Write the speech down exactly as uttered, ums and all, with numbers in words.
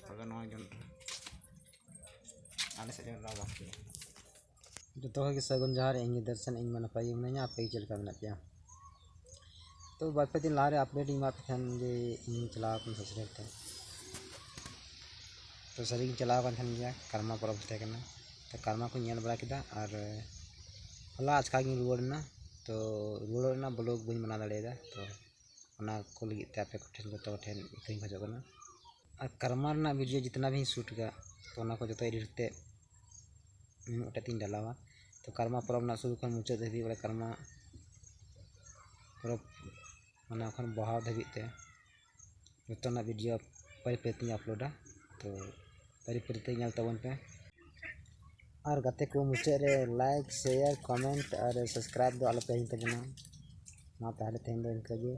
ᱛᱚᱵᱮ ᱱᱚᱣᱟ ᱡᱚᱱᱰᱨᱟ, ᱟᱞᱮ ᱥᱮᱫ ᱡᱚᱱᱰᱨᱟ ᱵᱟᱝ ᱦᱩᱭᱩᱜᱼᱟ᱾ ᱡᱚᱛᱚ ᱦᱚᱲ ᱜᱮ ᱥᱟᱹᱜᱩᱱ ᱡᱚᱦᱟᱨ᱾ ᱤᱧ ᱜᱮ ᱫᱚᱨᱥᱚᱱ, ᱤᱧ ᱢᱟ ᱱᱟᱯᱟᱭ ᱜᱮ ᱢᱤᱱᱟᱹᱧᱟ᱾ ᱟᱯᱮ ᱜᱮ ᱪᱮᱫ ᱞᱮᱠᱟ ᱢᱮᱱᱟᱜ ᱯᱮᱭᱟ? ᱛᱚ, ᱵᱟᱨ ᱯᱮ ᱫᱤᱱ ᱞᱟᱦᱟ ᱨᱮ update ᱤᱧ ᱮᱢᱟᱫ ᱯᱮ ᱛᱟᱦᱮᱱ ᱡᱮ ᱤᱧ ᱪᱟᱞᱟᱣ ᱟᱠᱟᱱᱟ ᱥᱟᱥᱩᱨᱟᱞ ᱛᱮ᱾ ᱛᱚ, ᱥᱟᱹᱨᱤ ᱜᱤᱧ ᱪᱟᱞᱟᱣ ᱟᱠᱟᱱ ᱛᱟᱦᱮᱱ ᱜᱮᱭᱟ, ᱠᱟᱨᱢᱟ ᱯᱚᱨᱚᱵᱽ ᱛᱟᱦᱮᱸ ᱠᱟᱱᱟ᱾ ᱛᱚ, ᱠᱟᱨᱢᱟ ᱠᱚᱧ ᱧᱮᱞ ᱵᱟᱲᱟ ᱠᱮᱫᱟ ᱟᱨ ᱦᱚᱞᱟ ᱟᱪᱠᱟ ᱜᱤᱧ ᱨᱩᱣᱟᱹᱲ ᱮᱱᱟ᱾ ᱛᱚ, ᱨᱩᱣᱟᱹᱲᱚᱜ ᱨᱮᱱᱟᱜ vlog ᱵᱟᱹᱧ ᱵᱮᱱᱟᱣ ᱫᱟᱲᱮᱭᱟᱫᱟ᱾ ᱛᱚ, ᱚᱱᱟ ᱠᱚ ᱞᱟᱹᱜᱤᱫ ᱛᱮ ᱟᱯᱮ ᱠᱚᱴᱷᱮᱱ, ᱡᱚᱛᱚ ᱠᱚᱴᱷᱮᱱ ᱤᱠᱟᱹᱧ ᱠᱷᱚᱡᱚᱜ ᱠᱟᱱᱟ᱾ ᱟᱨ ᱠᱟᱨᱢᱟ ᱨᱮᱱᱟᱜ video ᱡᱤᱛᱱᱟ ᱵᱷᱤᱧ shoot ᱠᱟᱜ, ᱛᱚ ᱚᱱᱟ ᱠᱚ ᱡᱚᱛᱚ edit ᱠᱟᱛᱮ ᱢᱤᱫ ᱴᱮᱡ ᱛᱤᱧ ᱰᱟᱞᱟᱣᱟ᱾ ᱛᱚ ᱠᱟᱨᱢᱟ ᱯᱚᱨᱚᱵᱽ ᱨᱮᱱᱟᱜ ᱥᱩᱨᱩ ᱠᱷᱚᱱ ᱢᱩᱪᱟᱹᱫ ᱫᱷᱟᱹᱵᱤᱡ, ᱵᱚᱞᱮ ᱠᱟᱨᱢᱟ ᱯᱚᱨᱚᱵᱽ ᱢᱟᱱᱟᱣ ᱠᱷᱚᱱ ᱵᱟᱦᱟ ᱫᱷᱟᱹᱵᱤᱡ ᱛᱮ ᱡᱚᱛᱚ ᱨᱮᱱᱟᱜ video ᱯᱟᱹᱨᱤ ᱯᱟᱹᱨᱤ ᱛᱤᱧ uploadᱟ᱾ ᱛᱚ ᱯᱟᱹᱨᱤ ᱯᱟᱹᱨᱤ ᱛᱮ ᱧᱮᱞ ᱛᱟᱵᱚᱱ ᱯᱮ᱾ ᱟᱨ ᱜᱟᱛᱮ ᱠᱚ, ᱢᱩᱪᱟᱹᱫ ᱨᱮ like, share, comment ᱟᱨ subscribe ᱫᱚ ᱟᱞᱚ ᱯᱮ ᱦᱤᱲᱤᱧ ᱛᱟᱵᱚᱱᱟ᱾ ᱢᱟ ᱛᱟᱦᱚᱞᱮ ᱛᱮᱦᱮᱧ ᱫᱚ ᱤᱱᱠᱟᱹ ᱜᱮ᱾